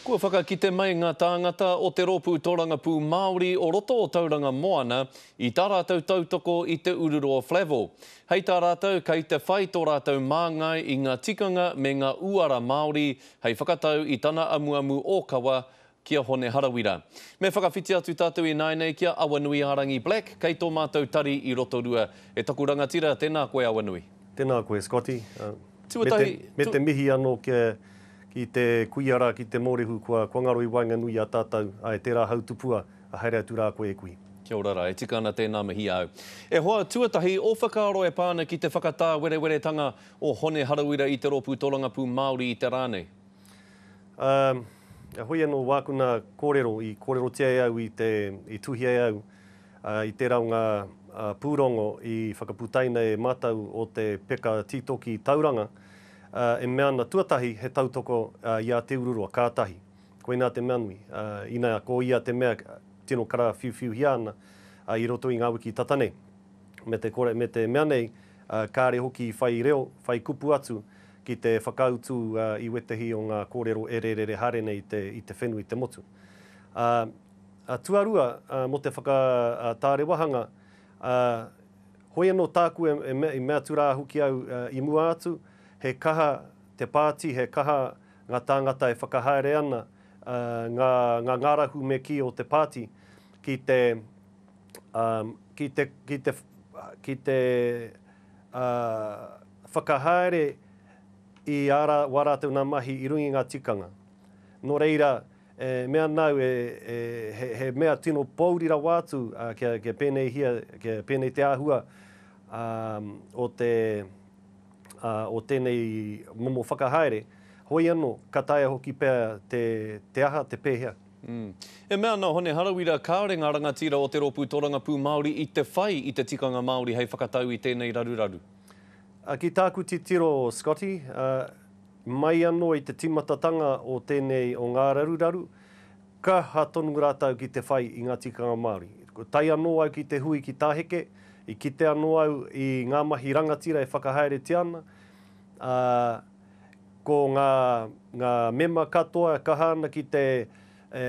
Kua whakakite mai ngā tāngata o te Rōpū Tōrangapū Māori o roto o Tauranga Moana i tā rātou tautoko i te Ururoa Flavell. Hei tā rātou, kei te whai tō rātou māngai i ngā tikanga me ngā uara Māori hei whakatau i tana amuamu ōkawa ki a Hone Harawira. Me whakawhiti atu tātou ināianei ki a Awanuiārangi Black kei tō mātou tari i Rotorua. E taku rangatira, tēnā koe Awanui. Tēnā koe Scotty. Tuatahi, me te mihi anō ki te kuia rā, ki te mōrehu kua ngaro i waenganui i a tātou, āe, tērā hautupua, haere atu rā koe e kui. Kia ora rā, e tika ana tēnā mihi āu. E hoa, tuatahi, ō whakaaro e pā ana ki te whakatāwereweretanga o Hone Harawira i te Rōpū Torangapū Māori i te rā nei? Ā, hoi anō wāku nā kōrero i kōrerotia e au i te, i tuhia e au i tērā o ngā pūrongo i whakaputaina e mātou o te peka tītoki tauranga, e mea ana tuatahi he tautoko i a Te Ururoa, ka tahi. Koinā te mea nui, ina ko ia te mea tino karawhiuwhiuhia ana i roto i ngā wiki tata nei. Me te kore, me te mea nei, kāre hoki i whai reo, whai kupu atu ki te whakautu i wētehi o ngā kōrero e rērere haere nei i te whenua, i te motu. Tuarua, mō te whakatārewahanga, hoi anō tāku i mea atu rā hoki au i mua atu, he kaha te pāti, he kaha ngā tāngata e whakahaere ana ngā ngārahu me kī o te pāti ki te, ki te, ki te, ki te whakahaere i ā rā, wā rātou nā mahi i runga i ngā tikanga. Nō reira, e mea ana au e, e, he, he mea tino pōuri rawa atu kia, kia pēneihia, kia pēnei te āhua o te, o tēnei momo whakahaere. Hoi anō, ka taea hoki pea te, te aha, te pēhea. Mm. E mea ana a Hone Harawira kāore ngā rangatira o te Rōpū Torangapū Māori i te whai i te tikanga Māori hei whakatau i tēnei raruraru. Ki tāku titiro, Scotty, mai anō i te tīmatatanga o tēnei o ngā raruraru, kaha tonu rātou ki te whai i ngā tikanga Māori. Tae anō au ki te hui ki Tāheke, i kite anō au i ngā mahi rangatira e whakahaeretia ana, ā, ko ngā, ngā mema katoa e kaha ana ki te, e,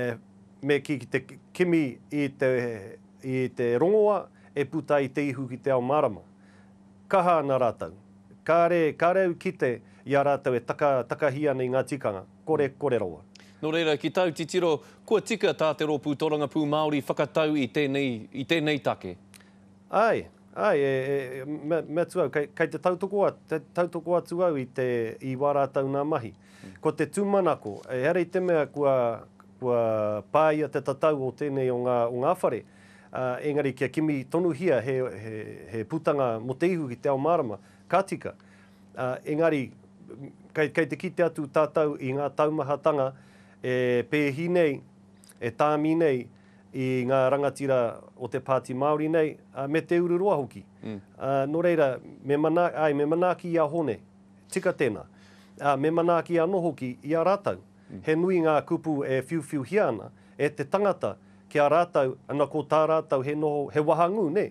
me kī ki te kimi i te, i te rongoa e puta ai te ihu ki te ao mārama. Kaha ana rātou. Kāre, kāre au kite i a rātou e taka, takahi ana i ngā tikanga. Kore, kore rawa. Nō reira, ki tāu titiro, kua tika tā te Rōpū Torangapū Māori whakatau i tēnei, i tēnei take? Āe, Āe, e, e, mea, mea atu au, kei, kei te tautoko, te tautoko atu au i te, i wā rātou nā mahi. Ko te tūmanako, ehara i te mea kua, kua pāia te tatau o tēnei o ngā, o ngā whare, ā, engari kia kimi tonuhia he, he, he putanga mō te ihu ki te ao mārama, ka tika. Ā, engari, kei, kei te kite atu tātou i ngā taumahatanga e pēhi nei, e tāmi nei, i ngā rangatira o te Pāti Māori nei, ā, me Te Ururoa hoki. Ā, nō reira, me mana, āe, me manaaki i a Hone. Tika tēnā. Ā, me manaaki anō hoki i a rātou. He nui ngā kupu e whiuwhiuhia ana e te tangata ki a rātou, ana ko tā rātou he noho, he wahangū, nē?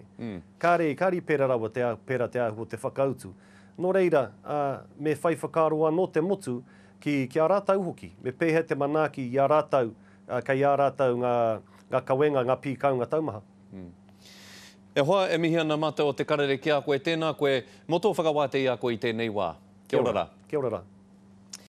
Kāre, kāre i pērā rawa te, pērā te āhua o te whakautu. Nō reira, ā, me whai whakaaro anō te motu ki, ki a rātou hoki. Me pēhea te manaaki i a rātou ā, kei ā rātou ngā, ngā kawenga, ngā pīkaunga taumaha. E hoa, e mihi ana mātou o Te Karere ki a koe, tēnā koe, mō tō whakawātea i a koe i tēnei wā. Kia ora rā. Kia ora rā.